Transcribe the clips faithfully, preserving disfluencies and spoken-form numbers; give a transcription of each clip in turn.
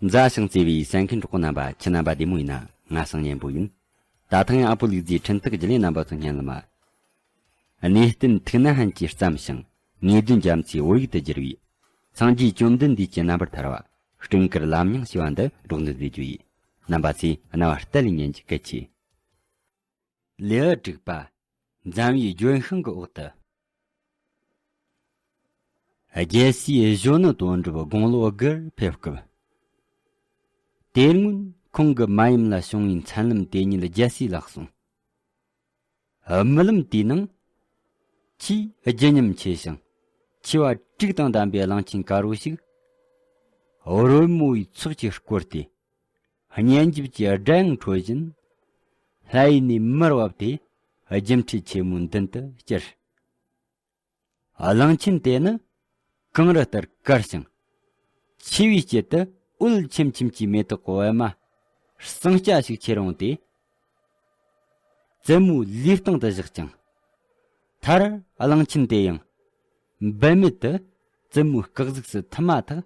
མཛའ་ཞིང་བརྩེ་བའི་གསན་མཁན་གྲོགས་པོ་རྣམ་པ། ཁྱེད་རྣམ་པ་བདེ་མོ་ཡིན་ན། ང་སང་ཉན་པོ་ཡིན། ད་ཐེངས་ཨ་ཕོ་ལུག་རྫིའི་འཕྲིན་ཐག་བརྒྱུད་ལས་རྣམ་པ་ཚོ་སྙན་ལ་མ། གནས་བརྟན་ཐུགས་ན་ཧན་གྱིས་བརྩམས་ཤིང་། ངེས་དོན་རྒྱ་མཚོའི་བོད་ཡིག་ཏུ་བསྒྱུར་བའི། སངས་རྒྱས་བཅོམ་ལྡན་འདས་ཀྱི་རྣམ་པར་ཐར་བ། སྤྲིན་དཀར་ལམ་རྙིང་ཞེས་པ་འདི་སྒྲོག་འདོན་མཛད་རྒྱུ་ཡིན། རྣམ་པ་ཚོས་རྣ་བ་གཏད་ལས་ཉན་རྒྱུ་གལ་ཆེ། ལེའུ་དྲུག་པ། འཛམ་བུའི་ལྗོན་ཤིང་གི་འོག་ཏུ། རྒྱལ་སྲས་གཞོན་ནུ་དོན་གྲུབ་དགུང་ལོ་དགུར་ཕེབས་སྐབས། དེ་སྔོན་ཁོང་གི་མ་ཡུམ་ལ་བྱུང་བའི་མཚན་ལམ་དེ་ཉིད་རྒྱལ་སྲས་ལ་གསུངས། རྨི་ལམ་དེའི་ནང་། ཆེས་བརྗིད་ཉམས་ཆེ་ཞིང་། མཆེ་བ་དྲུག་དང་ལྡན་པའི་གླང་ཆེན་དཀར་བོ་ཞིག་རོལ་མོ་བའི་ཚོགས་ཀྱིས་བསྐོར་ཏེ། སྙན་འཇེབས་ཀྱི་སྒྲ་དབྱངས་འཕྲོ་བཞིན། ལྷ་ཡུལ་ནས་མར་བབས་ཏེ། སྒྱུ་འཕྲུལ་ཆེན་མོའི་མདུན་དུ་བསྐྱུར། གླང་ཆེན་དེ་ནི་གངས་རི་ལྟར་དཀར་ཞིང་། མཆེ་བའི་དཀྱིལ་དུ་འོད་ཆེམ་ཆེམ་གྱི་མེ་ཏོག་གི་པད་མ་ཟངས་སྐྱ་ཞིག་ཁྱེར་འོང་སྟེ། བཙུན་མོའི་ལུས་སྟེང་དུ་བཞག་ཅིང་། མཐར་གླང་ཆེན་དེ་ཡང་འབད་མེད་དུ་བཙུན་མོའི་སྐུ་གཟུགས་སུ་ཐིམ་མ་ཐག།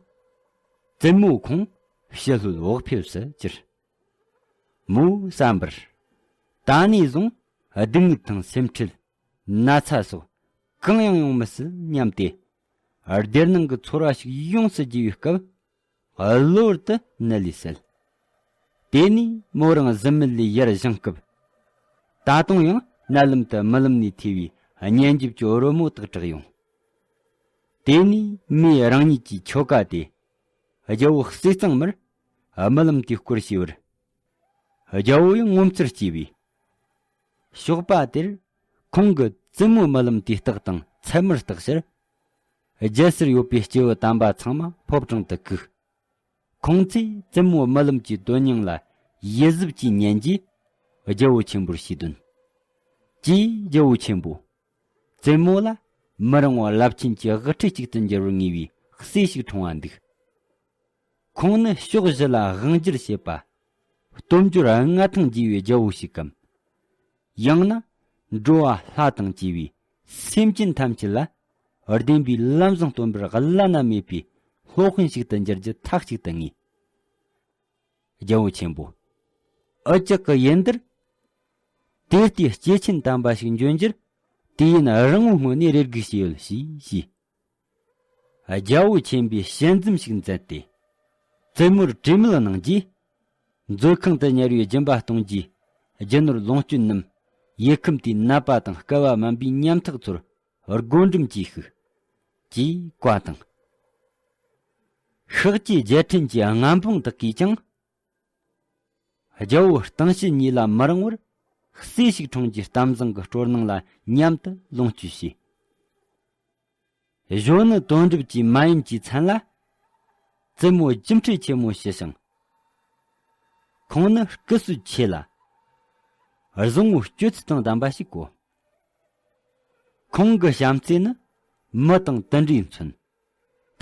བཙུན་མོ་ཁོང་ཕྱི་ལྷོའི་འོག་ཕེབས་སུ་གྱུར། མོའི་བསམ་པར། ད་ནས་བཟུང་སྡུག་བསྔལ་དང་སེམས་ཁྲལ། ན་ཚ་སོགས་གང་ཡང་ཡོང་མི་སྲིད་སྙམ་སྟེ། བདེ་སྣང་གི་ཚོར་བ་ཞིག་ཡོངས་སུ་རྒྱས་པའི་སྐབས། གློ་བུར་དུ་མནལ་ལས་སད། དེ་ནས་མོ་རང་གཟིམ་མལ་ལས་ཡར་བཞེངས་སྐབས། ད་དུང་ཡང་མནལ་ལམ་དུ་རྨི་ལམ་ནས་ཐོས་པའི་སྙན་འཇེབས་ཀྱི་རོལ་མོ་དག་གྲགས་ཡོང་། དེ་ནས་མོས་རང་ཉིད་ཀྱི་ཆོ་ག་དེ། རྒྱལ་པོ་ཟས་གཙང་མར་རྨི་ལམ་དེའི་སྐོར་ཞུས་པར། རྒྱལ་པོ་ཡང་ངོ་མཚར་སྐྱེས་པས། ཞོགས་པ་དེར་ཁོང་གིས་བཙུན་མོའི་རྨི་ལམ་དེའི་རྟགས་དང་ཚད་མར་བརྟག་ཕྱིར། རྒྱལ་སར་ཡོད་པའི་སྐྱེ་བོ་དམ་པ་ཚང་མ་ཕོ་བྲང་དུ་བཀུག། ཁོང་ཚོས་བཙུན་མོའི་རྨི་ལམ་གྱི་དོན་སྙིང་ལ་ཡིད་གཟབ་ཀྱིས་ཉན་རྗེས། རྒྱལ་པོ་ཆེན་པོར་ཞུས་དོན། ཀྱེ་རྒྱལ་པོ་ཆེན་པོ། བཙུན་མོ་ལ་མི་རིང་བར་རླབས་ཆེན་གྱི་དབུ་ཁྲིད་ཅིག་ཏུ་འགྱུར་བར་ངེས་པའི་སྲས་ཤིག་འཁྲུངས་པ་འདུག། ཁོང་ནི་ཕྱོགས་བཞི་ལ་དབང་བསྒྱུར་བྱེད་པ། སྟོབས་འབྱོར་མངའ་ཐང་རྒྱས་པའི་རྒྱལ་པོ་ཞིག་གམ། ཡང་ན་འགྲོ་བ་ལྷ་དང་བཅས་པའི་སེམས་ཅན་ཐམས་ཅད་ལ་བདེན་པའི་ལམ་བཟང་སྟོན་པར་བླ་ན་མེད་པའི་སློབ་དཔོན་ཞིག་ཏུ་འགྱུར་རྒྱུ་མཐའ་གཅིག་ཏུ་ངེས། རྒྱལ་པོ་ཆེན་པོ། འུ་ཅག་གི་ཡུལ་འདིར། དེ་ལྟའི་སྐྱེས་ཆེན་དམ་པ་ཞིག་འབྱོན་རྒྱུར། དུས་ཡུན་རིང་བོའི་སྔོན་ནས་རེ་སྒུག་བྱས་ཡོད་ཞེས་ཞུས། རྒྱལ་པོ་ཆེན་པོས་ཞལ་འཛུམ་ཞིག་མཛད་དེ། བཙུན་མོར་དྲི་མེད་གནང་རྗེས། མཛོད་ཁང་དུ་ཉར་བའི་སྦྱིན་པ་གཏོང་རྒྱུའི་རྒྱུ་ནོར་ལོངས་སྤྱོད་རྣམས། ཡུལ་ཁམས་དེའི་ནད་པ་དང་བསྐལ་པ་མིན་པའི་ཉམ་ཐག་ཚོར་བགོ་འགྲེམས་ཀྱིས་ཤིག། ཅེས་བཀའ་དང་། ཤཱཀྱའི་རྒྱལ་ཕྲན་གྱི་མངའ་འབངས་དག་གིས་ཀྱང་། རྒྱལ་པོ་སྟེང་ཕྱི་གཉིས་ལ་མི་རིང་བར་སྲས་ཤིག་འཁྲུངས་རྒྱུའི་གཏམ་བཟང་གི་སྤྲོ་སྣང་ལ་མཉམ་དུ་ལོངས་སྤྱོད་བྱས། གཞོན་ནུ་དོན་གྲུབ་ཀྱི་མ་ཡུམ་གྱི་མཚན་ལ། བཙུན་མོ་སྒྱུ་འཕྲུལ་ཆེན་མོ་ཞུ་ཞིང་། ཁོང་ནི་སྐུ་གསོན་ཆེ་ལ། བཟང་བོའི་སྤྱོད་ཚུལ་དང་ལྡན་པ་ཞིག་གོ། ཁོང་གི་བྱམས་བརྩེ་ནི་མི་དང་དུད་འགྲོས་མཚོན།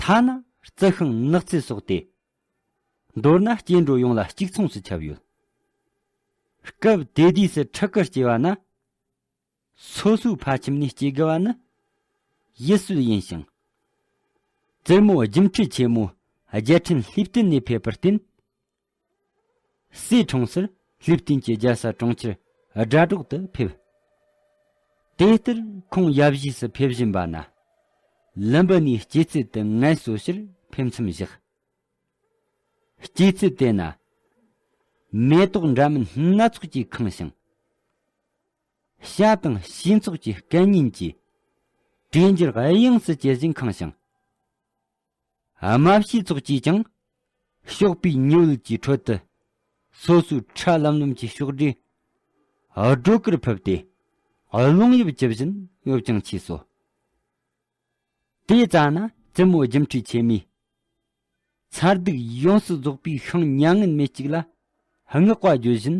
ཐ་ན་རྩི་ཤིང་ནགས་ཚལ་སོགས་ཏེ། མདོར་ན་སྐྱེ་འགྲོ་ཡོངས་ལ་གཅིག་མཚུངས་སུ་ཁྱབ་ཡོད། སྐབས་དེ་དུས་སུ་ཕྲུ་གུ་སྐྱེ་བ་ན། སོ་སོའི་ཕ་ཁྱིམ་ནས་སྐྱེ་དགོས་པ་ནི་ཡུལ་སྲོལ་ཡིན་ཞིང་། བཙུན་མོ་སྒྱུ་འཕྲུལ་ཆེན་མོ་རྒྱལ་ཕྲན་ལྷས་བསྟན་ནས་ཕེབས་པར་བརྟེན། སྲས་འཁྲུངས་སར་ལྷས་བསྟན་གྱི་རྒྱལ་ས་གྲོང་ཁྱེར་སྒྲ་སྒྲོགས་སུ་ཕེབས། དེ་ལྟར་ཁོང་ཡབ་གཞིས་སུ་ཕེབས་བཞིན་པ་ན། ལུམ་བི་ནིའི་སྐྱེད་ཚལ་དུ་ངལ་གསོ་ཕྱིར་ཕེབས་མཚམས་བཞག། སྐྱེད་ཚལ་དེ་ན། མེ་ཏོག་འདྲ་མིན་སྣ་ཚོགས་ཀྱིས་ཁེངས་ཤིང་། བྱ་དང་ཕྱིའི་ཚོགས་ཀྱི་སྐད་སྙན་གྱིས། གྲོས་འགྱུར་དབྱངས་སུ་གྱེར་བཞིན་ཁེངས་ཤིང་། རྨ་བྱའི་ཚོགས་ཀྱིས་ཀྱང་། ཞོགས་པའི་ཉི་འོད་ཀྱི་ཁྲོད་དུ། སོ་སོའི་ཁྲ་ལམ་ལམ་གྱི་ཕྱོགས་སྒྲས། སྒྲོ་གུར་ཕུབ་སྟེ། རླུང་གཡབ་ཀྱི་བཞིན་འོད་ཀྱང་མཆེད་སོ། དེ་ཙ་ན་བཙུན་མོ་སྒྱུ་འཕྲུལ་ཆེན་མོས། མཚར་སྡུག་ཡོངས་སུ་རྫོགས་པའི་ཤིང་མྱ་ངན་མེད་ཅིག་ལ་བསྔགས་པ་བརྗོད་བཞིན་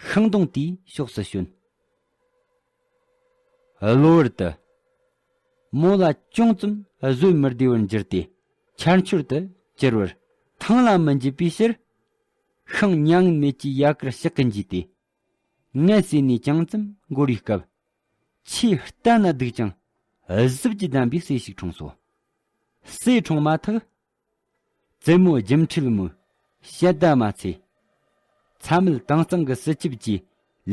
ཤིང་སྡོང་དེའི་ཕྱོགས་སུ་བྱོན། གློ་བུར་དུ། མོ་ལ་ཅུང་ཙམ་བཟོད་མི་བདེ་བར་འགྱུར་ཏེ་ཆར་ཆུར་དུ་གྱུར་བར་ཐང་ལ་མི་འཇིབ་པའི་ཕྱིར། ཤིང་མྱ་ངན་མེད་ཀྱི་ཡལ་གར་ཕྱག་གིས་འཇུས་ཏེ། ངལ་གསོས་ནས་ཅུང་ཙམ་འགོར་བའི་སྐབས། ཆེས་ལྟ་ན་སྡུག་ཅིང་གཟི་བརྗིད་ལྡན་པའི་སྲས་ཤིག་འཁྲུངས་སོ། སྲས་འཁྲུངས་མ་ཐག། བཙུན་མོ་སྒྱུ་འཕྲུལ་མོས། ཞལ་ཏ་མ་ཚེ། ཚྭ་མེད་དྭངས་གཙང་གི་སྲིད་ཁྱབ་ཀྱིས་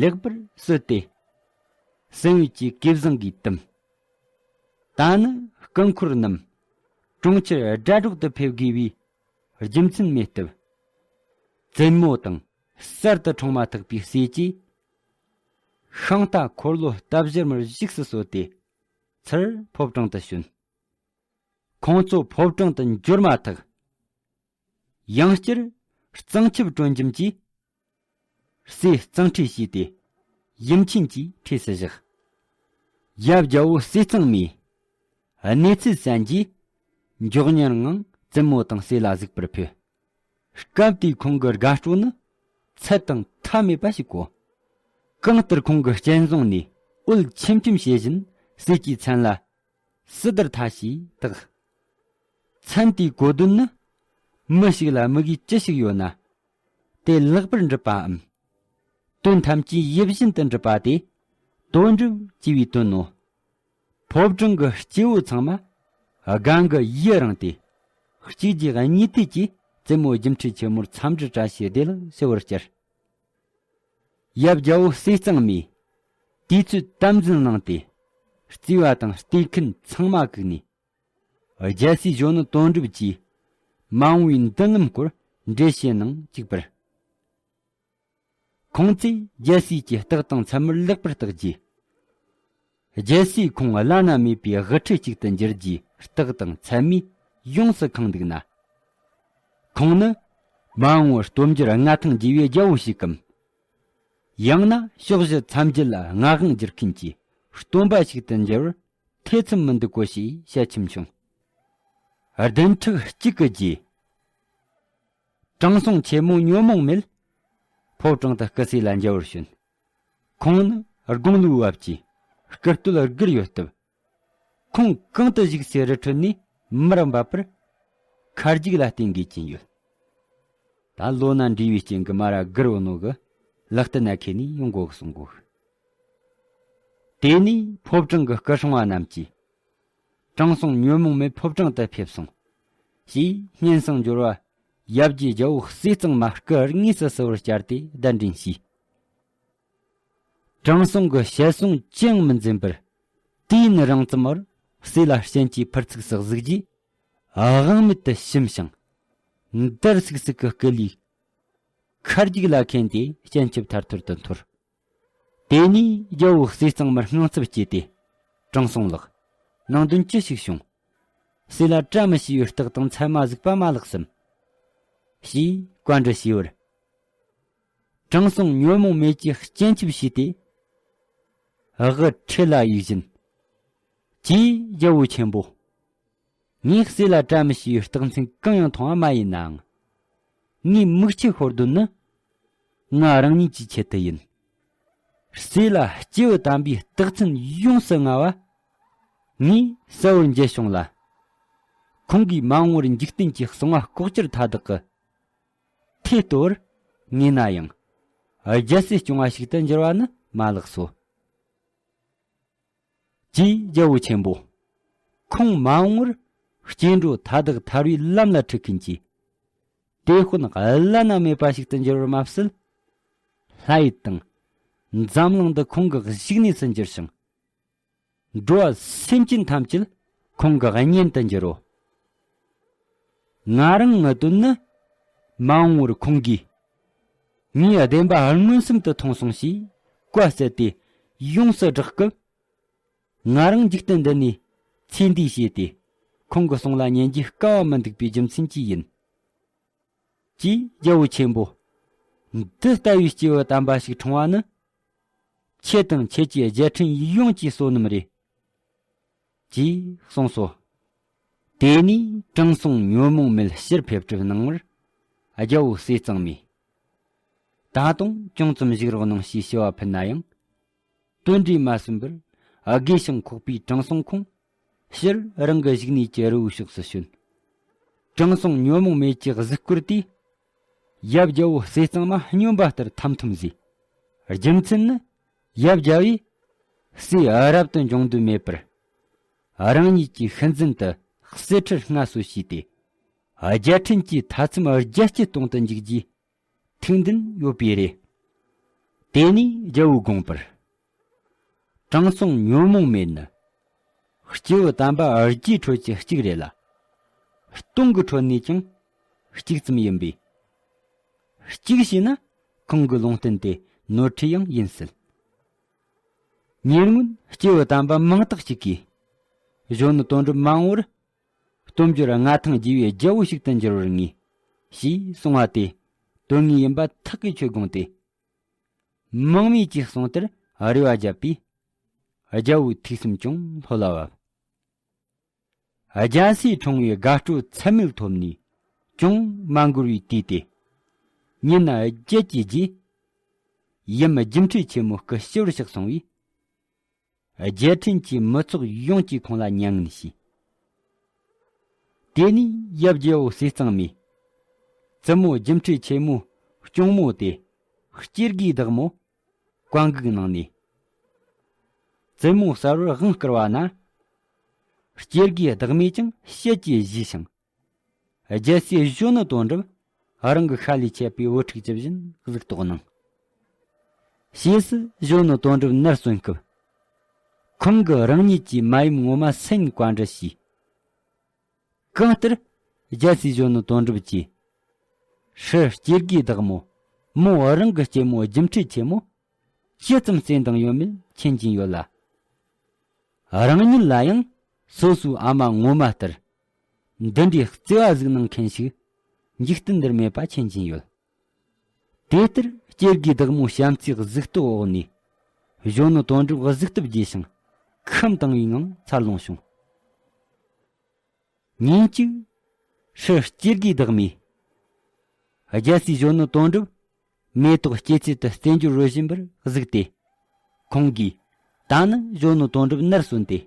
ལེགས་པར་གསོལ་ཏེ། སེམས་ཡུལ་གྱི་གོས་བཟང་གིས་བཏུམས། ད་ནི་སྐུ་འཁོར་རྣམས་གྲོང་ཁྱེར་སྒྲ་སྒྲོག་ཏུ་ཕེབས་དགོས་པའི་རྒྱུ་མཚན་མེད་སྟབས། བཙུན་མོ་དང་གསར་དུ་འཁྲུངས་མ་ཐག་པའི་སྲས་ཀྱིས། ཤིང་རྟ་འཁོར་ལོ་སྟབས་བཞིར་མར་བཞུགས་སུ་གསོལ་ཏེ། ཚུར་ཕོ་བྲང་དུ་བྱོན། ཁོང་ཚོ་ཕོ་བྲང་དུ་འབྱོར་མ་ཐག། ཡང་བསྐྱར་གཙང་ཆབ་དྲོན་འཇམ་གྱིས། སྲས་གཙང་ཁྲིད་བྱས་ཏེ། ཡུམ་ཆེན་གྱི་ཁྲིས་སུ་བཞག། ཡབ་རྒྱལ་པོ་ཟས་གཙང་མས། གནས་ཚུལ་གསན་རྗེས། མགྱོགས་མྱུར་ངང་བཙུན་མོ་དང་སྲས་ལ་གཟིགས་པར་ཕེབས། སྐབས་དེའི་ཁོང་གི་དགའ་སྤྲོ་ནི་ཚད་དང་མཐའ་མེད་པ་ཞིག་གོ། གང་ལྟར་ཁོང་གི་སྤྱན་བཟུང་ནས་འོད་ཆེམ་ཆེམ་བྱེད་བཞིན་སྲས་ཀྱི་མཚན་ལ། སི་ཏར་ཐ་ཞེས་བཏགས། མཚན་དེའི་གོ་དོན་ནི། མི་ཞིག་ལ་དམིགས་ཡུལ་ཅི་ཞིག་ཡོད་ན། དེ་ལེགས་པར་འགྲུབ་པའམ། དོན་ཐམས་ཅད་ཡིད་བཞིན་དུ་འགྲུབ་པ་དེ། དོན་འགྲུབ་ཅེས་པའི་དོན་ནོ། ཕོ་བྲང་གི་སྐྱེ་བོ་ཚང་མ། སྒང་གི་ཡུན་རིང་སྟེ། གཅིག་རྗེས་གཉིས་མཐུད་ཀྱིས་བཙུན་མོ་སྒྱུ་འཕྲུལ་ཆེན་མོར་འཚམས་འདྲི་བཀྲ་ཤིས་བདེ་ལེགས་ཞུ་བར་བཅར། ཡབ་རྒྱལ་པོ་ཟས་གཙང་མས། དུས་ཚོད་དམ་འཛིན་གནང་སྟེ། རྩིས་པ་དང་ལྟས་མཁན་ཚང་མ་བཀུག་ནས། རྒྱལ་སྲས་གཞོན་ནུ་དོན་གྲུབ་ཀྱིས་མ་འོངས་པའི་མདུན་ལམ་སྐོར་འགྲེལ་བཤད་གནང་བཅུག་པར། ཁོང་ཚོས་རྒྱལ་སྲས་ཀྱི་རྟགས་དང་མཚན་མར་ལེགས་པར་བརྟགས་རྗེས། རྒྱལ་སྲས་ཁོང་བླ་ན་མེད་པའི་དབུ་ཁྲིད་ཅིག་ཏུ་འགྱུར་རྒྱུའི་རྟགས་དང་མཚན་མས་ཡོངས་སུ་ཁེངས་འདུག་ན། ཁོང་ནི་མ་འོངས་པར་སྟོབས་འབྱོར་མངའ་ཐང་རྒྱས་པའི་རྒྱལ་པོ་ཞིག་གམ། ཡང་ན་ཕྱོགས་བཞི་མཚམས་བརྒྱད་ལ་མངའ་དབང་སྒྱུར་མཁན་གྱི་སྟོན་པ་ཞིག་ཏུ་འགྱུར་བར་ཐེ་ཚོམ་མི་འདུག་གོ་ཞེས་བཤད་ཁྱིམ་བྱུང་། བདུན་ཕྲག་གཅིག་གི་རྗེས། དྲང་སྲོང་ཆེན་མོ་ཉོན་མོངས་མེད། ཕོ་བྲང་དུ་སྐུ་སྲས་ལ་མཇལ་བར་བྱོན། ཁོང་ནི་དགུང་ལོའི་བབ་ཀྱིས་སྐུ་སྟོད་སྒུར་ཡོད་སྟབས། ཁོང་གང་དུ་བཞུགས་སའི་རི་ཁྲོད་ནས་མར་འབབ་པར། ཁ་རྒྱུག་ལ་བརྟེན་དགོས་ཀྱིན་ཡོད། ད་ལོ་ན་འགྲིག་པའི་རྐྱེན་གྱིས་མར་སྒུར་འོ་ནོ་གི་ལག་ཏུ་ན་ཁེ་ནས་ཡོང་དགོས་གསུང་གོ། དེ་ནས་ཕོ་བྲང་གི་སྐུ་སྲུང་བ་རྣམས་ཀྱིས། དྲང་སྲོང་ཉོན་མོངས་མེད་ཕོ་བྲང་དུ་ཕེབས་སོང་། ཞེས་སྙན་སེང་འབྱོར་བ། ཡབ་རྗེ་རྒྱལ་པོ་ཟས་གཙང་མ་སྐུ་དངོས་སུ་གསོལ་བར་བཅར་ཏེ་གདན་འདྲེན་ཞུས། དྲང་སྲོང་གི་ཞལ་གསུང་ཅི་ཡང་མི་འཛེམ་པར། དུས་ཡུན་རིང་ཙམ་བར་སྲས་ལ་སྤྱན་གྱི་ཕུར་ཚུགས་སུ་གཟིགས་རྗེས། དབང་མེད་དུ་ཞུམ་ཞིང་། འདར་སིག་སིག་གི་སྐུ་ལུས། ཁ་རྒྱུག་ལ་ཁེན་ཏེ་སྤྱན་ཆབ་ཐར་ཐོར་དུ་འཐོར། དེ་ནས་རྒྱལ་པོ་ཟས་གཙང་མར་དངངས་འཚབ་སྐྱེས་ཏེ། དྲང་སྲོང་ལགས། ནང་དོན་ཅི་ཞིག་བྱུང་། སྲས་ལ་བཀྲ་མི་ཤིས་པའི་རྟགས་དང་མཚན་མ་གཟིགས་པ་མ་ལགས་སམ། ཞེས་བཀའ་འདྲི་ཞུས་པར། དྲང་སྲོང་ཉོན་མོངས་མེད་ཀྱིས་སྤྱན་ཆབ་བྱས་ཏེ། དབུ་ཁྲིད་ལ་གཡུག་བཞིན། ཀྱེ་རྒྱལ་པོ་ཆེན་པོ། ངས་སྲས་ལ་བཀྲ་མི་ཤིས་པའི་རྟགས་མཚན་གང་ཡང་མཐོང་བ་མ་ཡིན་ནའང་། ངའི་མིག་ཆུ་ཤོར་དོན་ནི། ང་རང་ཉིད་ཀྱི་ཆེད་དུ་ཡིན། སྲས་ལ་སྐྱེས་བུ་དམ་པའི་རྟགས་མཚན་ཡོངས་སུ་མངའ་བ། ངས་གསལ་བོར་མཇལ་བྱུང་ལ། ཁོང་གིས་མ་འོངས་པར་འཇིག་རྟེན་གྱི་གསང་བ་ལྐོག་གྱུར་མཐའ་དག་གི། ཐེ་གཏོར་བར་ངེས་ན་ཡང་། རྒྱལ་སྲིད་སྐྱོང་བ་ཞིག་ཏུ་འགྱུར་བ་ནི་མ་ལགས་སོ། ཀྱེ་རྒྱལ་པོ་ཆེན་པོ། ཁོང་མ་འོངས་པར་སྐྱེ་འགྲོ་མཐའ་དག་ཐར་བའི་ལམ་ལ་ཁྲིད་མཁན་གྱི་དེད་དཔོན་བླ་ན་མེད་པ་ཞིག་ཏུ་འགྱུར་བར་མ་ཟད། ལྷ་ཡུལ་དང་འཛམ་གླིང་འདི་ཁོང་གི་བཞུགས་གནས་སུ་འགྱུར་ཞིང་། འགྲོ་བ་སེམས་ཅན་ཐམས་ཅད་ཁོང་གི་གཉེན་དུ་འགྱུར་རོ། ང་རང་ངི་དོན་ནི་མ་འོངས་པར་ཁོང་གིས་ངའི་བདེན་པ་མངོན་སུམ་དུ་མཐོང་སོང་ཞེས་བཀའ་སྩལ་ཏེ་ཡོངས་སུ་བསྒྲགས་སྐབས། ང་རང་འཇིག་རྟེན་འདི་ནས་ཚེ་འདས་བྱས་ཏེ་ཁོང་གི་གསུང་ལ་ཉན་རྒྱུའི་སྐལ་བ་མི་འདུག་པའི་རྒྱུ་མཚན་གྱིས་ཡིན། ཀྱེ་རྒྱལ་པོ་ཆེན་པོ། འདི་ལྟ་བུའི་སྐྱེས་བུ་དམ་པ་ཞིག་འཁྲུངས་པ་ནི། ཁྱེད་དང་ཁྱེད་ཀྱི་རྒྱལ་ཕྲན་ཡོངས་ཀྱི་བསོད་ནམས་རེད། ཅེས་གསུངས་སོ། དེ་ནས་དྲང་སྲོང་ཉོན་མོངས་མེད་ཕྱིར་ཕེབས་གྲབས་གནང་བར་རྒྱལ་པོ་ཟས་གཙང་མས། ད་དུང་ཅུང་ཙམ་བཞུགས་རོགས་གནང་ཞེས་ཞུ་བ་ཕུལ་ན་ཡང་། དོན་འདྲིས་མ་ཟིན་པར་དགེ་ཞིང་ཁོག་པའི་དྲང་སྲོང་ཁོང་ཕྱིར་རང་གི་བཞུགས་གནས་ཀྱི་རི་བོའི་ཕྱོགས་སུ་བྱོན། དྲང་སྲོང་ཉོན་མོངས་མེད་ཀྱི་གཟིགས་སྐོར་དེས། ཡབ་རྒྱལ་པོ་ཟས་གཙང་མ་སྨྱོན་པ་ལྟར་ཐམ་ཐམ་བཟོས། རྒྱུ་མཚན་ནི། ཡབ་རྒྱལ་པོས་སྲས་རབ་ཏུ་འབྱུང་འདོད་མེད་པར། རང་ཉིད་ཀྱིས་ཤུལ་འཛིན་དུ་གསེར་ཁྲིར་མངའ་གསོལ་བྱས་ཏེ། རྒྱལ་ཕྲན་གྱི་མཐའ་མཚམས་རྒྱ་སྐྱེད་གཏོང་དུ་འཇུག་རྒྱུའི་ཐུགས་འདུན་ཡོད་པས་རེད། དེ་ནས་རྒྱལ་བོས་དགོངས་པར། དྲང་སྲོང་ཉོན་མོངས་མེད་ནི། སྐྱེས་བུ་དམ་པ་བརྒྱའི་ཁྲོད་ཀྱི་གཅིག་རེད་ལ། སྟོང་གི་ཁྲོད་ནས་ཀྱང་གཅིག་ཙམ་ཡིན་པས། གཅིག་བྱས་ན་ཁོང་གི་ལུང་བསྟན་དེ་ནོར་འཁྲུལ་ཡང་ཡིན་སྲིད། ཉེ་སྔོན་སྐྱེས་བུ་དམ་པ་མང་དག་ཅིག་གིས། གཞོན་ནུ་དོན་གྲུབ་མ་འོངས་པར། སྟོབས་འབྱོར་མངའ་ཐང་རྒྱས་པའི་རྒྱལ་པོ་ཞིག་ཏུ་འགྱུར་བར་ངེས། ཞེས་གསུངས་པ་དེ་དོན་ངེས་ཡིན་པ་ཐག་གིས་ཆོད་དགོངས་ཏེ། མང་མོས་ཀྱིས་གསུངས་དེར་རེ་བ་བརྒྱབ་པས། རྒྱལ་པོའི་ཐུགས་སེམས་ཀྱང་ལྷོད་ལ་བབས། རྒྱལ་སྲས་འཁྲུངས་པའི་དགའ་སྤྲོ་ཚད་མེད་ཐོབ་ནས་ཅུང་མ་འགོར་བའི་དུས་ཏེ། ཉིན་བརྒྱད་ཀྱི་རྗེས། ཡུམ་སྒྱུ་འཕྲུལ་ཆེན་མོ་སྐུ་ཞི་བར་གཤེགས་སོང་བས། རྒྱལ་ཕྲན་གྱི་མི་ཚོགས་ཡོངས་ཀྱིས་ཁོང་ལ་མྱ་ངན་བྱས། དེ་ནས་ཡབ་རྒྱལ་པོ་ཟས་གཙང་མས། བཙུན་མོ་སྒྱུ་འཕྲུལ་ཆེན་མོའི་གཅུང་མོ་སྟེ། སྐྱེ་དགུའི་བདག་མོ། བཀའ་འགུགས་གནང་ནས། བཙུན་མོ་གསར་བར་དབང་བསྐུར་བ་ན། སྐྱེ་དགུའི་བདག་མོས་ཀྱང་ཞལ་གྱིས་བཞེས་ཤིང་། རྒྱལ་སྲས་གཞོན་ནུ་དོན་གྲུབ་རང་གི་ཤ་ལས་ཆད་པའི་བུ་ཕྲུག་ཇི་བཞིན་གཟིགས་རྟོག་གནང་། ཕྱིས་སུ་གཞོན་ནུ་དོན་གྲུབ་ནར་སོན་སྐབས། ཁོང་གིས་རང་ཉིད་ཀྱི་མ་ཡུམ་ངོ་མ་སེམས་བཀའ་འདྲི་ཞུས། གང་ལྟར། རྒྱལ་སྲས་གཞོན་ནུ་དོན་གྲུབ་ཀྱིས། སྲས་སྐྱེ་དགུའི་བདག་མོ། མོ་རང་གི་སྐྱེ་མོ་སྒྱུ་འཕྲུལ་ཆེན་མོ། ཇི་ཙམ་བརྩེ་འདང་ཡོད་མེད་མཁྱེན་གྱིན་ཡོད་ལ། རང་ཉིད་ལ་ཡང་སོ་སོའི་ཨ་མ་ངོ་མ་ལྟར། འདི་འདྲའི་བརྩེ་བ་ཟིག་གནང་མཁན་ཞིག་འཇིག་རྟེན་འདིར་མེད་པ་མཁྱེན་གྱིན་ཡོད། དེ་ལྟར་སྐྱེ་དགུའི་བདག་མོའི་བྱམས་བརྩེའི་གཟིགས་རྟོག་འོག་ནས། གཞོན་ནུ་དོན་གྲུབ་གཟིགས་སྟོབས་རྒྱས་ཤིང་ཁམས་དྭངས་པའི་ངང་འཚར་ལོངས་བྱུང་། ཉིན་གཅིག། སྲས་སྐྱེ་དགུའི་བདག་མོས། རྒྱལ་སྲས་གཞོན་ནུ་དོན་གྲུབ། མེ་ཏོག་སྐྱེད་ཚལ་དུ་རྩེད་འཇོར་རོལ་བཞིན་པར་གཟིགས་ཏེ། ཁོང་གིས། ད་ནི་གཞོན་ནུ་དོན་གྲུབ་ནར་སོན་ཏེ།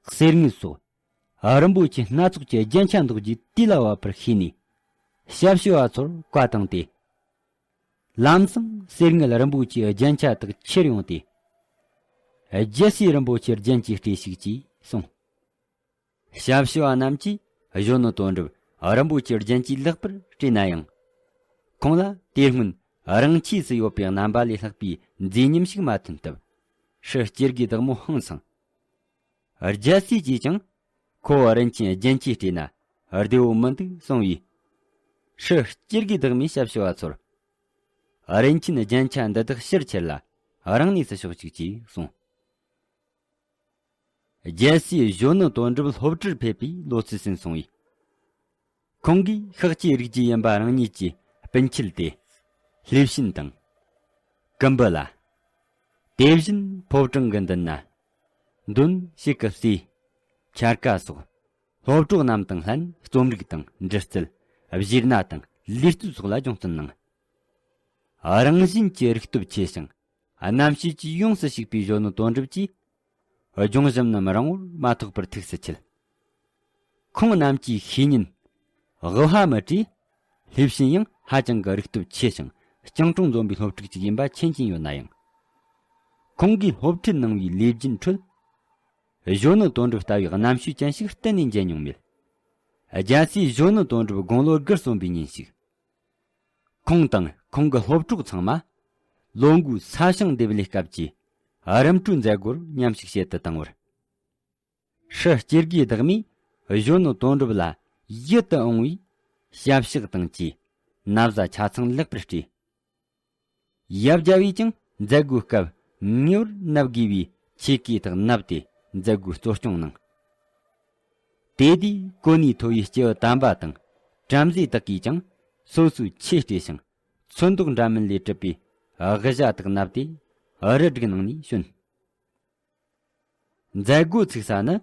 གསེར་དངུལ་སོགས། རིན་པོ་ཆེ་སྣ་ཚོགས་ཀྱི་རྒྱན་ཆ་འདོགས་རྒྱུའི་དུས་ལ་བབ་པར་ཤེས་ནས། ཞབས་ཞུ་བ་ཚོར་བཀའ་བཏང་སྟེ། ལམ་སང་གསེར་དངུལ་རིན་པོ་ཆེའི་རྒྱན་ཆ་དག་ཁྱེར་ཡོང་སྟེ། རྒྱལ་སྲས་རིན་པོ་ཆེར་རྒྱན་གྱིས་སྤྲས་ཤིག་ཅེས་གསུངས། ཞབས་ཞུ་བ་རྣམས་ཀྱིས་གཞོན་ནུ་དོན་གྲུབ་རིན་པོ་ཆེའི་རྒྱན་གྱིས་ལེགས་པར་སྤྲས་ན་ཡང་། ཁོང་ལ་དེ་སྔོན་རང་ཆས་སུ་ཡོད་པའི་རྣམ་པ་ལས་ལྷག་པའི་མཛེས་ཉམས་ཤིག་མ་ཐོན་སྟབས། སྲས་སྐྱེ་དགུའི་བདག་མོ་ཧང་སངས། རྒྱལ་སྲས་ཀྱིས་ཀྱང་ཁོ་བོ་རིན་ཆེན་རྒྱན་གྱིས་སྤྲས་ན་བདེ་བོ་མི་འདུག་གསུངས་པས། སྲས་སྐྱེ་དགུའི་བདག་མོས་ཞབས་ཞུ་བ་ཚོར། རིན་ཆེན་རྒྱན་ཆ་འདི་དག་ཕྱིར་ཁྱེར་ལ་རང་གནས་སུ་ཕྱོགས་ཤིག་ཅེས་གསུངས། རྒྱལ་སྲས་གཞོན་ནུ་དོན་གྲུབ་སློབ་གྲྭར་ཕེབས་པའི་ལོ་ཚིགས་ཟིན་སོང་བས། ཁོང་གིས་ཤཱཀྱའི་རིགས་ཀྱི་ཡིན་པ་རང་ཉིད་ཀྱི་སྤུན་མཆེད་དེ། ལྷས་བྱིན་དང་། ཀུམ་བུ་ལ། དེ་བཞིན་ཕོ་བྲང་གི་མདུན་ན། མདུན་ཞིག་གི་རྩེ། འཆར་ཀ་སོགས། སློབ་གྲོགས་རྣམས་དང་ལྷན་རྩོམ་རིག་དང་འབྲི་རྩལ། བཞེད་ན་དང་ལུས་རྩལ་སོགས་ལ་སྦྱོང་བརྩོན་གནང་། རང་བཞིན་གྱི་རིག་སྟོབས་ཆེ་ཞིང་། རྣམ་ཤེས་ཀྱིས་ཡོངས་སུ་ཞིག་པའི་གཞོན་ནུ་དོན་གྲུབ་ཀྱིས། ལྗོངས་ཞིང་རྣམས་རིང་པོར་མ་ཐོགས་པར་ཐུགས་སུ་ཆུད། ཁོང་རྣམས་ཀྱི་ཤེས་ཉེན། དབུ་ཧ་མི་བྲིས། ལྷས་བྱིན་ཡང་ཧ་ཅང་གི་རིག་སྟོབས་ཆེ་ཞིང་སྤྱང་གྲུང་འཛོམས་པའི་སློབ་ཕྲུག་ཅིག་ཡིན་པ་མཁྱེན་གྱིན་ཡོད་ན་ཡང་། ཁོང་གིས་སློབ་ཁྲིད་གནང་བའི་ལས་རྒྱུན་ཁྲོད། གཞོན་ནུ་དོན་གྲུབ་ལྟ་བུའི་རྣམ་དཔྱོད་ཅན་ཞིག་གཏན་ནས་མཇལ་མྱོང་མེད། རྒྱལ་སྲས་གཞོན་ནུ་དོན་གྲུབ་དགུང་ལོ་དགུར་སོན་པའི་ཉིན་ཞིག། ཁོང་དང་ཁོང་གི་སློབ་གྲོགས་ཚང་མ། ལོ་འགོའི་ས་ཞིང་འདེབས་ལས་སྐབས་ཀྱི་རིམ་གྲོའི་མཛད་སྒོར་མཉམ་ཞུགས་བྱེད་དུ་བཏང་བར། སྲས་སྐྱེ་དགུའི་བདག་མོས་གཞོན་ནུ་དོན་གྲུབ་ལ་ཡིད་དུ་འོང་བའི་ཞབས་ཕྱག་དང་བཅས་ན་བཟའ་ཆ་ཚང་ལེགས་པར་སྤྲས། ཡབ་རྒྱལ་བས་ཀྱང་མཛད་སྒོའི་སྐབས་ངེས་པར་མནབ་དགོས་པའི་ཆས་གོས་དག་མནབས་ཏེ་མཛད་སྒོའི་གཙོ་སྐྱོང་གནང་། དེ་དུས་གོ་གནས་མཐོ་བའི་སྐྱེས་བུ་དམ་པ་དང་བྲམ་ཟེ་དག་གིས་ཀྱང་སོ་སོའི་ཆས་སྤྲས་ཤིང་ཚོན་མདོག་འདྲ་མིན་ལས་གྲུབ་པའི་དབུ་ཞྭ་དག་མནབས་ཏེ་རུ་སྒྲིག་གནང་ནས་བྱོན། མཛད་སྒོ་ཚུགས་ས་ནི་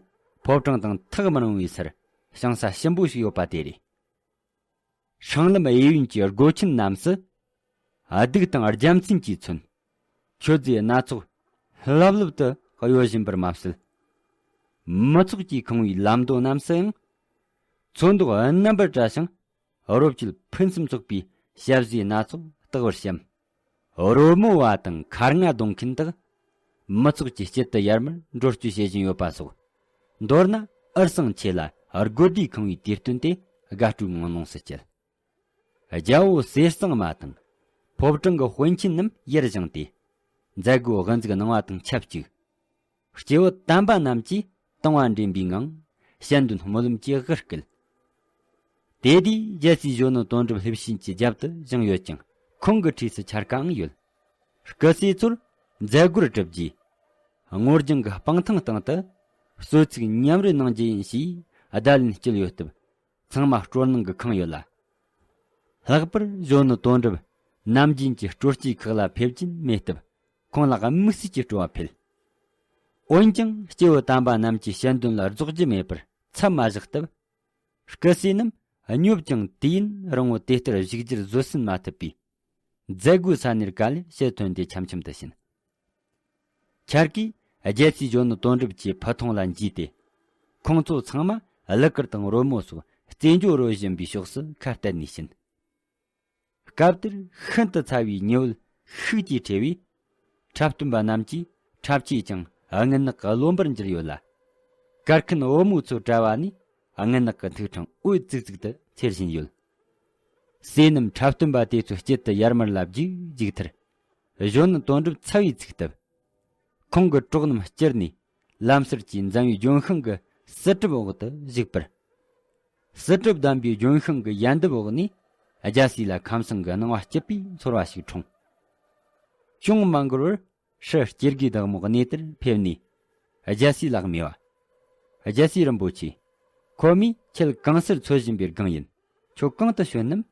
ཕོ་བྲང་དང་ཐག་མི་རིང་བའི་སར་ཞིང་ས་ཞིམ་པོ་ཞིག་ཡོད་པ་དེ་རེད། སྲང་ལམ་གཡས་གཡོན་གྱི་སྒོ་ཆེན་རྣམས་སུ། གདུགས་དང་རྒྱལ་མཚན་གྱིས་མཚོན། མཆོད་རྫས་སྣ་ཚོགས་ལྷབ་ལྷུབ་ཏུ་གཡོ་བཞིན་པར་མ་ཟད། མི་ཚོགས་ཀྱིས་ཁེངས་པའི་ལམ་མདོ་རྣམས་སུ་ཡང་། ཚོན་མདོག་རྣམ་པར་བཀྲ་ཞིང་རོ་བཅུད་ཕུན་སུམ་ཚོགས་པའི་ཞབས་ཟས་སྣ་ཚོགས་བརྟག་པར་བཤམས། རོལ་མོ་བ་དང་ཁ་རྔ་རྡུང་མཁན་དག་མི་ཚོགས་ཀྱི་དཀྱིལ་དུ་ཡར་མར་འགྲོ་སྐྱོད་བྱེད་བཞིན་ཡོད་པ་སོགས། མདོར་ན་འུར་ཟིང་ཆེ་ལ་དགོད་སྒྲའི་ཁེངས་པའི་དུས་སྟོན་དེ་ དགའ་སྤྲོའི་ངང་ལོངས་སུ་སྤྱད། རྒྱལ་པོ་ཟས་གཙང་མ་དང་། ཕོ་བྲང་གི་དཔོན་ཆེན་རྣམས་ཡར་བཞེངས་ཏེ། མཛད་སྒོའི་དབུ་འཛུགས་གནང་བ་དང་ཆབས་ཅིག་སྐྱེ་བོ་དམ་པ་རྣམས་ཀྱིས་དང་བ་འདྲེན་པའི་ངང་། དཔྱད་འདོན་སྨོན་ལམ་གྱི་དབུ་བསྐུལ། དེ་དུས་རྒྱལ་སྲས་གཞོན་ནུ་དོན་གྲུབ་ལྷས་བྱིན་གྱི་རྒྱབ་ཏུ་བཞེངས་ཡོད་ཅིང་། ཁོང་གི་འཁྲིས་སུ་འཆར་ཀའང་ཡོད། སྐུ་སྲས་ཚོར་མཛད་སྒོར་གྲུབ་རྗེས། སྔོ་ལྗང་གི་སྤང་ཐང་སྟེང་དུ་གསོལ་ཚིགས་མཉམ་རོལ་གནང་རྒྱུ་ཡིན་ཞེས་བརྡ་ལན་བསྐྱལ་ཡོད་སྟབས། ཚང་མ་སྤྲོ་སྣང་གིས་ཁེངས་ཡོད་ལ། ལྷག་པར་གཞོན་ནུ་དོན་གྲུབ་ནམ་རྒྱུན་གྱི་སྤྲོ་སྐྱིད་ཁག་ལ་ཕེབས་ཀྱིན་མེད་སྟབས། ཁོང་ལ་དམིགས་བསལ་གྱི་སྤྲོ་བ་འཕེལ། འོན་ཀྱང་སྐྱེ་བོ་དམ་པ་རྣམས་ཀྱི་དཔྱད་འདོན་ལ་རྫོགས་རྒྱུ་མེད་པར་མཚམས་མ་བཞག་སྟབས། སྐུ་སྲས་རྣམས་སྙོབ་ཀྱང་དུས་ཡུན་རིང་བོ་དེ་ལྟར་བཞུགས་རྒྱུར་བཟོད་སྲན་མ་ཐུབ་པས། མཛད་སྒོའི་ས་གནས་ག་ལེར་ཕྱིར་ཐོན་ཏེ་འཆམ་འཆམ་དུ་ཕྱིན། འཆར་ཀས་རྒྱལ་སྲས་གཞོན་ནུ་དོན་གྲུབ་ཀྱི་ཕུ་ཐུང་ལ་འཇུས་ཏེ། ཁོང་ཚོ་ཚང་མ་གླུ་གར་དང་རོལ་མོ་སོགས་རྩེད་འཇོ་རོལ་བཞིན་པའི་ཕྱོགས་སུ་ཁ་གཏད་ནས་ཕྱིན། སྐབས་དེར་ཤིན་ཏུ་ཚ་བའི་ཉི་འོད་ཤུགས་ཀྱིས་ཕྲེས་པས། འཁྲབ་སྟོན་པ་རྣམས་ཀྱིས་འཁྲབ་ཆས་ཀྱང་རྔུལ་ནག་གི་རློན་པར་འགྱུར་ཡོད་ལ། གར་མཁན་བུ་མོ་ཚོའི་གྲྭ་བ་ནས་རྔུལ་ནག་གི་འཐིག་ཕྲེང་འོད་ཙིག་ཙིག་ཏུ་འཚེར་བཞིན་ཡོད། སྲས་རྣམས་འཁྲབ་སྟོན་པ་དེ་ཚོའི་དཀྱིལ་དུ་ཡར་མར་ལ་རྒྱུག་རྒྱུག་མཐར། གཞོན་ནུ་དོན་གྲུབ་ཚ་བས་ཚིག་བཏབ། ཁོང་གི་གྲོགས་རྣམས་བསྐྱུར་ནས་ལམ་ཟུར་གྱི་འཛམ་བུའི་ལྗོན་ཤིང་གི་བསིལ་གྲིབ་འོག་ཏུ་བཞུགས་པར། བསིལ་གྲིབ་ལྡན་པའི་ལྗོན་ཤིང་གི་ཡལ་འདབ་འོག་ནས་རྒྱལ་སྲས་ལ་ཁམས་སངས་ཀྱི་སྣང་བ་སྐྱིད་པའི་ཚོར་བ་ཞིག་འཁྲུངས། ཅུང་མ་འགོར་བར་སྲི་སྐྱེ་དགུའི་བདག་མོ་གནས་དེར་ཕེབས་ནས་རྒྱལ་སྲས་ལ་སྨྲས་པ། རྒྱལ་སྲས་རིན་པོ་ཆེ། ཁོ་མོས་ཁྱེད་གང་སར་འཚོལ་བཞིན་པའི་སྒང་ཡིན། ཁྱོད་གང་དུ་བྱོན་ནམ།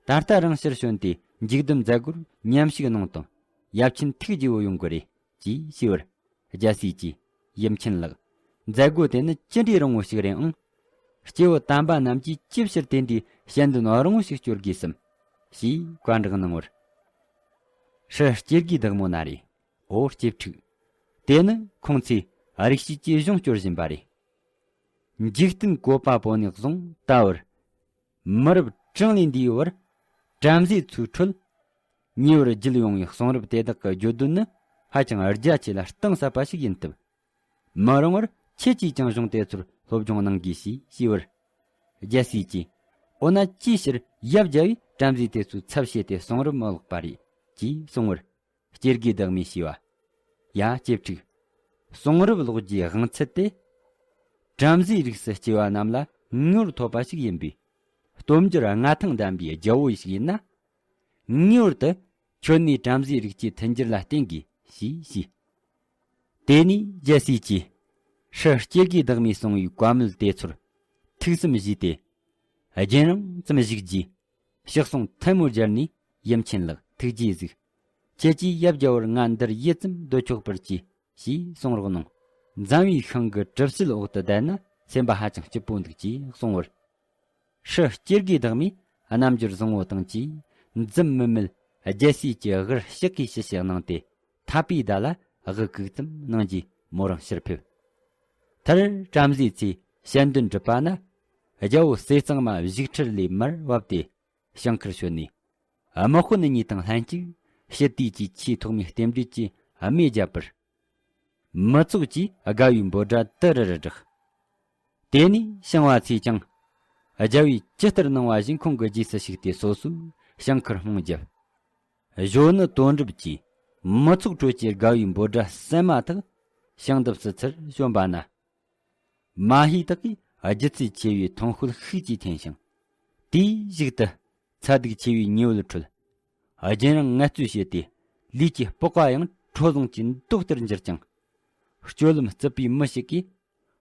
ད་ལྟ་རང་ཕྱིར་བྱོན་ཏེ་མཇུག་བསྡོམས་མཛད་སྒོར་མཉམ་ཞུགས་གནང་དང་། ཡབ་ཆེན་ཐུགས་དགྱེས་པོ་ཡོང་གི་རེད། ཅེས་ཞུས་པར། རྒྱལ་སྲས་ཀྱིས། ཡུམ་ཆེན་ལགས། མཛད་སྒོ་དེ་ནི་ཅི་འདྲའི་རིང་བོ་ཞིག་རེད་ཨང་། སྐྱེ་བོ་དམ་པ་རྣམས་ཀྱིས་ཅི་ཕྱིར་དེ་འདྲའི་དཔྱད་འདོན་རིང་བོ་ཞིག་སྐྱོར་དགོས་སམ། ཞེས་བཀའ་འདྲི་གནང་བར། སྲི་སྐྱེ་དགུའི་བདག་མོ་ན་རེ། འོ་སྐྱེ་ཕྲུག། དེ་ནི་ཁོང་ཚོས་རིག་བྱེད་ཀྱི་གཞུང་སྐྱོར་བཞིན་པ་རེད། འཇིག་རྟེན་བཀོད་པ་པོ་ནས་བཟུང་ད་བར། མི་རབས་གྲངས་ལས་འདས་པའི་བར། བྲམ་ཟེ་ཚོའི་ཁྲོད། ཉེ་བར་བརྒྱུད་ཡོང་བའི་གསུང་རབ་དེ་དག་གི་བརྗོད་དོན་ནི་ཧ་ཅང་རྒྱ་ཆེ་ལ་གཏིང་ཟབ་པ་ཞིག་ཡིན་སྟབས། མ་རུངས་པར་ཁྱེད་ཀྱིས་ཀྱང་གཞུང་དེ་ཚོར་སློབ་སྦྱོང་གནང་དགོས་ཞེས་ཞུས་པར། རྒྱལ་སྲས་ཀྱིས། འོ་ན་ཅིའི་ཕྱིར་ཡབ་རྒྱལ་བོས་བྲམ་ཟེ་དེ་ཚོའི་ཚབ་བྱས་ཏེ་གསུང་རབ་མི་ཀློག་པ་རེད། ཅེས་གསུང་བར། སྐྱེ་དགུའི་བདག་མོས་ཞུས་པ། ཡ་སྐྱེ་ཕྲུག། གསུང་རབ་ཀློག་རྒྱུའི་དབང་ཚད་དེ། བྲམ་ཟེའི་རིགས་སུ་སྐྱེ་བ་རྣམས་ལ་ངེས་པར་ཐོབ་པ་ཞིག་ཡིན་པས། སྟོབས་འབྱོར་མངའ་ཐང་ལྡན་པའི་རྒྱལ་པོ་ཞིག་ཡིན་ན། ངེས་པར་དུ་ཁྱོད་ནས་བྲམ་ཟེའི་རིགས་ཀྱི་མཐུན་འགྱུར་ལ་བརྟེན་དགོས་ཞེས་ཞུས། དེ་ནས་རྒྱལ་སྲས་ཀྱིས་སྲི་སྐྱེ་དགུའི་བདག་མོས་གསུང་བའི་བཀའ་མོལ་དེ་ཚོར་ཐུགས་བསམ་བཞེས་ཏེ། རྒྱུན་རིང་ཙམ་བཞུགས་རྗེས། ཕྱག་ཟུང་ཐལ་མོ་སྦྱར་ནས། ཡུམ་ཆེན་ལགས། ཐུགས་རྗེས་གཟིགས། ཁྱེད་ཀྱིས་ཡབ་རྒྱལ་བོར་ང་འདིར་ཡིད་ཙམ་སྡོད་ཆོག་པར་གྱིས། ཞེས་གསུང་རོགས་གནང་། འཛམ་བུའི་ཤིང་གི་གྲིབ་བསིལ་འོག་ཏུ་བསྡད་ན་སེམས་པ་ཧ་ཅང་སྐྱིད་པོ་འདུག་ཅེས་གསུང་བར། སྲི་སྐྱེ་དགུའི་བདག་མོས་རྣམ་འགྱུར་བཟང་བོ་དང་བཅས། འཛུམ་དམུལ་དམུལ་རྒྱལ་སྲས་ཀྱི་དབུར་ཕྱག་གིས་ཞུ་ཞུ་གནང་སྟེ། ཐག་པའི་བརྡ་ལ་དབུ་གུག་ཙམ་གནང་རྗེས་མོ་རང་ཕྱིར་ཕེབས། མཐར་བྲམ་ཟེའི་ཚེ་དཔྱད་འདོན་གྲུབ་པ་ན། རྒྱལ་པོ་ཟས་གཙང་མ་བཞུགས་ཁྲིར་ལས་མར་བབས་ཏེ། ཞིང་ཁར་བྱོན་ནས། དམག་དཔོན་གཉིས་དང་ལྷན་ཅིག་ཞི་དུས་ཀྱི་ཆེས་ཐོག་མའི་རྟེན་འབྲེལ་གྱི་སྨོས་བརྒྱབ་པར། མི་ཚོགས་ཀྱིས་དགའ་བའི་འབོད་སྒྲ་དི་རི་རི་བསྒྲགས། དེ་ནས་ཞིང་བ་ཚོས་ཀྱང་། རྒྱལ་པོས་ཇི་ལྟར་གནང་བ་བཞིན་ཁོང་གི་རྗེས་སུ་ཞུགས་ཏེ་སོ་སོའི་ཞིང་ཁར་རྨོངས་བརྒྱབ། གཞོན་ནུ་དོན་གྲུབ་ཀྱིས་མི་ཚོགས་ཁྲོད་ཀྱི་དགའ་བའི་འབོད་སྒྲ་གསན་མ་ཐག་ཞིང་འདབས་སུ་ཚུར་བྱོན་པ་ན། མ་ཧེ་དག་གིས་ལྗིད་ཚད་ཆེ་བའི་ཐོང་གཤོལ་ཤུགས་ཀྱིས་འཐེན་ཞིང་། དེའི་གཞུག་ཏུ་ཚ་གདུག་ཆེ་བའི་ཉི་འོད་ཁྲོད། རྒྱུན་རིང་ངལ་རྩོལ་བྱས་ཏེ་ལུས་ཀྱི་སྤོབས་པ་ཡང་ཁྲོ་ཟུང་གི་མདོག་ལྟར་འགྱུར་ཅིང་། སྤྱོད་ལམ་རྩུབ་པའི་མི་ཞིག་གིས་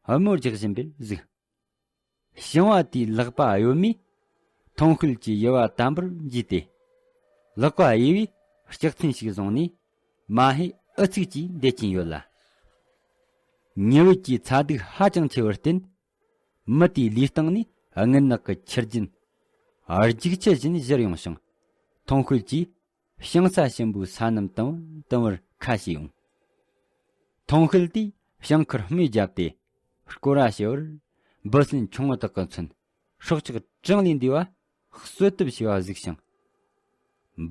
དམོད་རྒྱག་བཞིན་པར་གཟིགས། ཞིང་བ་དེའི་ལག་པ་གཡོན་མས་ཐོང་གཤོལ་གྱི་དབྱེ་བ་དམ་པོར་འབྱེད་དེ། ལག་པ་གཡས་པས་ལྕགས་ཚན་ཞིག་བཟུང་ནས་མ་ཧེ་ཨུ་ཚུགས་ཀྱིས་འདེད་ཀྱིན་ཡོད་ལ། ཉི་འོད་ཀྱི་ཚ་གདུག་ཧ་ཅང་ཆེ་བར་བརྟེན། མི་དེའི་ལུས་སྟེང་ནས་རྔུལ་ནག་གི་ཆུ་རྒྱུན་རྒྱུག་ཆུ་བཞིན་བཞུར་ཡོང་ཞིང་། ཐོང་གཤོལ་གྱིས་ཞིང་ས་ཞིམ་པོའི་ས་རྣམས་དུམ་བུར་དུམ་བུར་ཁ་ཕྱེ་ཡོང་། ཐོང་གཤོལ་དེས་ཞིང་ཁར་རྨོས་བརྒྱབ་སྟེ། སྐོར་ར་བྱེད་པར་འབུ་སྲིན་ཆུང་ངུ་དག་གི་མཚོན་སྲོག་ཆགས་གྲངས་ལས་འདས་པ་གསོད་གཏུབ་བྱས་པ་གཟིགས་ཤིང་།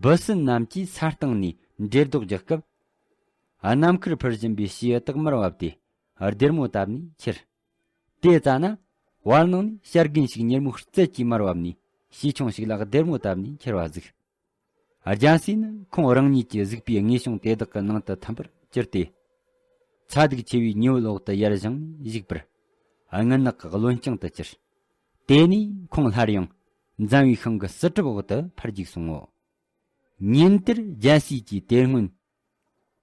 འབུ་སྲིན་རྣམས་ཀྱིས་ས་སྟེང་ནས་འགྲེ་ལྡོག་རྒྱག་སྐབས། ནམ་མཁར་འཕུར་བཞིན་པའི་བྱིའུ་དག་མར་བབས་ཏེ་སྡེར་མོ་བཏབ་ནས་ཁྱེར། དེ་ཙ་ན་ བར་སྣང་ནས་བྱ་རྒན་ཞིག་མྱུར་མོར་རྩལ་གྱིས་མར་བབས་ནས་བྱིའུ་ཆུང་ཞིག་ལ་སྡེར་མོ་བཏབ་ནས་ཁྱེར་བ་གཟིགས། རྒྱལ་སྲས་ནི་ཁོང་རང་ཉིད་ཀྱིས་གཟིགས་པའི་དངོས་བྱུང་དེ་དག་གི་ནང་དུ་ཐིམ་པར་གྱུར་ཏེ། ཚ་གདུག་ཆེ་བའི་ཉི་འོད་འོག་ཏུ་ཡར་བཞེངས་ནས་བཞུགས་པར། སྔུན་ནག་གི་རློན་རྐྱང་དུ་གྱུར། དེ་ནས་ཁོང་སླར་ཡང་འཛམ་བུའི་ཤིང་གི་སྲིད་གྲིབ་འོག་ཏུ་ཕར་འཇུག་སོང་ངོ་། ཉིན་དེར་རྒྱལ་སྲས་ཀྱིས་དེ་སྔོན་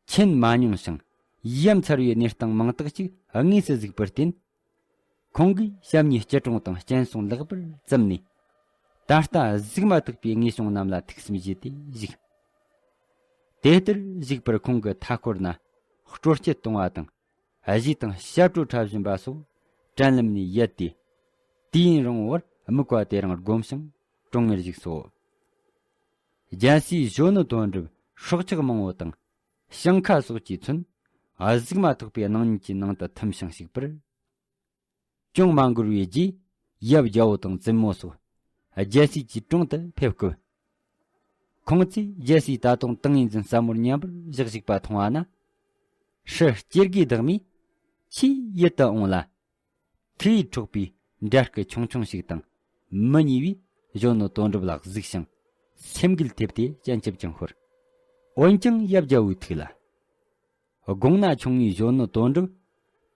མཁྱེན་མ་མྱོང་ཞིང་ཡ་མཚར་བའི་གནས་སྟངས་མང་དག་ཅིག་དངོས་སུ་གཟིགས་པར་བརྟེན། ཁོང་གིས་ཞབས་གཉིས་སྐྱིལ་ཀྲུང་དང་སྤྱན་ཟུང་ལེགས་པར་བཙུམས་ནས། ད་ལྟ་གཟུགས་མ་ཐག་པའི་དངོས་བྱུང་རྣམས་ལ་ཐུགས་བསམ་བཞེས་ཏེ་བཞུགས། དེ་ལྟར་བཞུགས་པར་ཁོང་གི་མཐའ་འཁོར་ན་སྤྲོ་སྐྱིད་གཏོང་བ་དང་གཞས་དང་ཞབས་བྲོ་འཁྲབ་བཞིན་པ་སོགས་དྲན་ལམ་ནས་ཡལ་ཏེ། དུས་ཡུན་རིང་བོར་དམིགས་པ་དེ་རང་བསྒོམས་ཤིང་ཀྲོང་ངེར་བཞུགས་སོ། རྒྱལ་སྲས་གཞོན་ནུ་དོན་གྲུབ་སྲོག་ཆགས་མང་བོ་དང་ཞིང་ཁ་སོགས་ཀྱིས་མཚོན་གཟུགས་མ་ཐག་པའི་སྣང་བརྙན་གྱི་ནང་དུ་ཐིམ་ཞིང་བཞུགས་པར། ཅུང་མ་འགོར་བའི་རྗེས་ཡབ་རྒྱལ་པོ་དང་བཙུན་མོ་སོགས་རྒྱལ་སྲས་ཀྱི་དྲུང་དུ་ཕེབས་སྐབས། ཁོང་ཚོས་རྒྱལ་སྲས་ད་དུང་ཏིང་ངེ་འཛིན་ཟབ་མོར་མཉམ་པར་བཞག་བཞུགས་པ་མཐོང་བ་ན། ཧྲི་སྐྱེ་དགུའི་བདག་མོས་ཆེས་ཡིད་དུ་འོང་ལ། མཐུ་ཡིས་འཕྲོག་པའི་འདྲ་སྐུ་ཆུང་ཆུང་ཞིག་དང་མི་ཉེ་བས་གཞོན་ནུ་དོན་གྲུབ་ལ་གཟིགས་ཤིང་སེམས་འགུལ་ཐེབས་ཏེ་སྤྱན་ཆབ་ཀྱང་ཤོར། འོན་ཀྱང་ཡབ་རྒྱལ་པོའི་ཐུགས་ལ། དགུང་ན་ཆུང་ངུའི་གཞོན་ནུ་དོན་གྲུབ།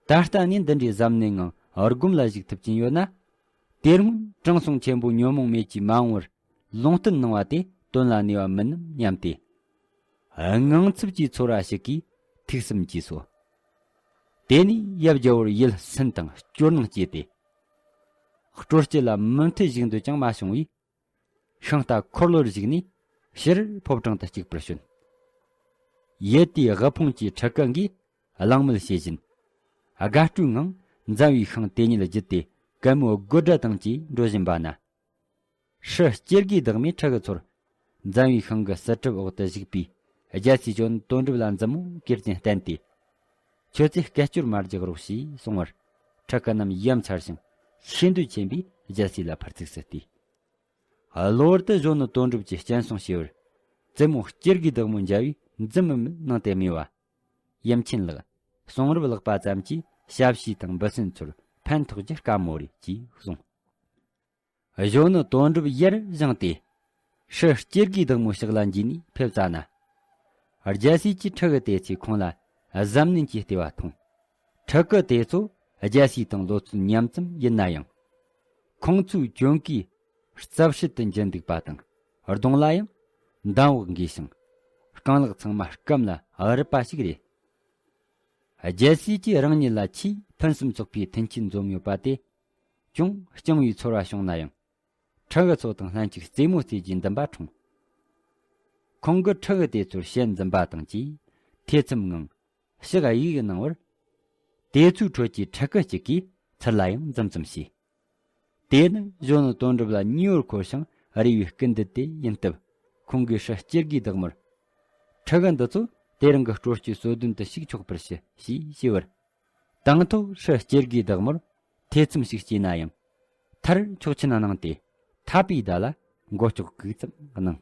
ད་ལྟ་ནས་འདི་འདྲའི་གཟབ་ནན་ངང་སྒོམ་ལ་ཞུགས་ཐུབ་ཀྱིན་ཡོད་ན། དེ་སྔོན་དྲང་སྲོང་ཆེན་པོ་ཉོན་མོངས་མེད་ཀྱིས་མ་འོངས་པར་ལུང་བསྟན་གནང་བ་དེ་དོན་ལ་གནས་པ་མིན་ནམ་སྙམ་སྟེ། དངངས་འཚབ་ཀྱིས་ཚོར་བ་ཞིག་གིས་ཐུགས་བསམ་བགྱིས་སོ། དེ་ནས་ཡབ་རྒྱལ་པོར་ཡིད་སུན་དང་སྐྱོ་སྣང་སྐྱེས་ཏེ། སྤྲོ་སྐྱིད་ལ་མུ་མཐུད་བཞུགས་འདོད་ཀྱང་མ་བྱུང་བས། ཤིང་རྟ་འཁོར་ལོར་བཞུགས་ནས་ཕྱིར་ཕོ་བྲང་དུ་སྐྱུག་པར་བྱོན། ཡུལ་དེའི་དབུལ་ཕོངས་ཀྱི་ཕྲུ་གུ་འགས་གླེང་མོལ་བྱེད་བཞིན། དགའ་སྤྲོའི་ངང་འཛམ་བུའི་ཤིང་དེ་ཉིད་བརྒྱུད་དེ་གད་མོ་དགོད་སྒྲ་དང་བཅས་འགྲོ་བཞིན་པ་ན། ཧྲི་སྐྱེ་དགུའི་བདག་མོས་ཕྲུ་གུ་ཚོར་འཛམ་བུའི་ཤིང་གི་སྲིད་གྲིབ་འོག་ཏུ་བཞུགས་པའི་རྒྱལ་སྲས་གཞོན་ནུ་དོན་གྲུབ་ལ་མཛུབ་མོ་གུས་བརྩི་བསྟན་ཏེ། ཁྱོད་ཚོས་སྐད་ཅོར་མ་རྒྱག་རོགས་ཞེས་གསུངས་པར། ཕྲུ་གུ་རྣམས་ཡ་མཚར་ཞིང་ཤེས་འདོད་ཆེན་པོས་རྒྱལ་སྲས་ལ་ཕར་ཚིགས་སུ་བལྟས། གློ་བུར་དུ་གཞོན་ནུ་དོན་གྲུབ་ཀྱི་སྤྱན་ཟུང་ཕྱེ་བར། བཙུན་མོ་སྐྱེ་དགུའི་བདག་མོ་མཇལ་བས་འཛུམ་དམུལ་དམུལ་གནང་སྟེ་སྨྲས་པ། ཡུམ་ཆེན་ལགས། གསུང་རབ་ལེགས་པ་ཙམ་གྱིས་ཞབས་ཕྱི་དང་འབུ་སྲིན་ཚོར་ཕན་ཐོགས་རྒྱུ་དཀའ་མོ་རེད་ཅེས་གསུངས། གཞོན་ནུ་དོན་གྲུབ་ཡར་བཞེངས་ཏེ། ཧྲི་སྐྱེ་དགུའི་བདག་མོའི་ཕྱག་ལ་འཇུས་ནས་ཕེབས་ཙ་ན། རྒྱལ་སྲས་ཀྱིས་ཕྲུ་གུ་དེ་ཚོས་ཁོང་ལ་གཟབ་ནན་གྱིས་བལྟས་པ་མཐོང་། ཕྲུ་གུ་དེ་ཚོ་རྒྱལ་སྲས་དང་ལོ་ཚོད་མཉམ་ཙམ་ཡིན་ན་ཡང་། ཁོང་ཚོའི་གྱོན་གོས་རྩབ་ཧྲལ་དུ་འགྱུར་འདུག་པ་དང་། གདོང་ལ་ཡང་མདངས་འོག་འགོས་ཤིང་། རྐང་ལག་ཚང་མ་སྐམ་ལ་རུབ་པ་ཞིག་རེད། རྒྱལ་སྲས་ཀྱིས་རང་ཉིད་ལ་ཆེས་ཕུན་སུམ་ཚོགས་པའི་མཐུན་རྐྱེན་འཛོམས་ཡོད་པ་དེ། ཅུང་རྐྱང་བའི་ཚོར་བ་བྱུང་ན་ཡང་། ཕྲུ་གུ་ཚོ་དང་ལྷན་ཅིག་རྩེད་མོ་རྩེ་རྒྱུའི་འདུན་པ་འཁྲུངས། ཁོང་གིས་ཕྲུ་གུ་དེ་ཚོར་ཞལ་འཛུམ་པ་དང་བཅས་ཐེ་ཚོམ་ངང་ཕྱག་གཡུག་གནང་བར། དེ་ཚོའི་ཁྲོད་ཀྱི་ཕྲུ་གུ་གཅིག་གིས་ཚུར་ལ་ཡང་འཛུམ་འཛུམ་བྱས། དེ་ནི་གཞོན་ནུ་དོན་གྲུབ་ལ་ཉེ་བར་མཁོ་ཞིང་རེ་བའི་སྐུལ་འདེད་དེ་ཡིན་སྟབས། ཁོང་གིས་ཧྲི་སྐྱེ་དགུའི་བདག་མོར། ཕྲུ་གུ་འདི་ཚོ་དེ་རིང་གི་སྤྲོ་སྐྱིད་སོ་བདུན་དུ་ཞུགས་ཆོག་པར་ཞུ་ཞེས་ཞུས་པར། དང་ཐོག་ཧྲི་སྐྱེ་དགུའི་བདག་མོར་ཐེ་ཚོམ་ཞིག་སྐྱེས་ན་ཡང་། མཐར་ཆོག་མཆན་གནང་སྟེ་འཐད་པའི་བརྡ་ལ་མགོ་ལྕོག་གུག་ཙམ་གནང་།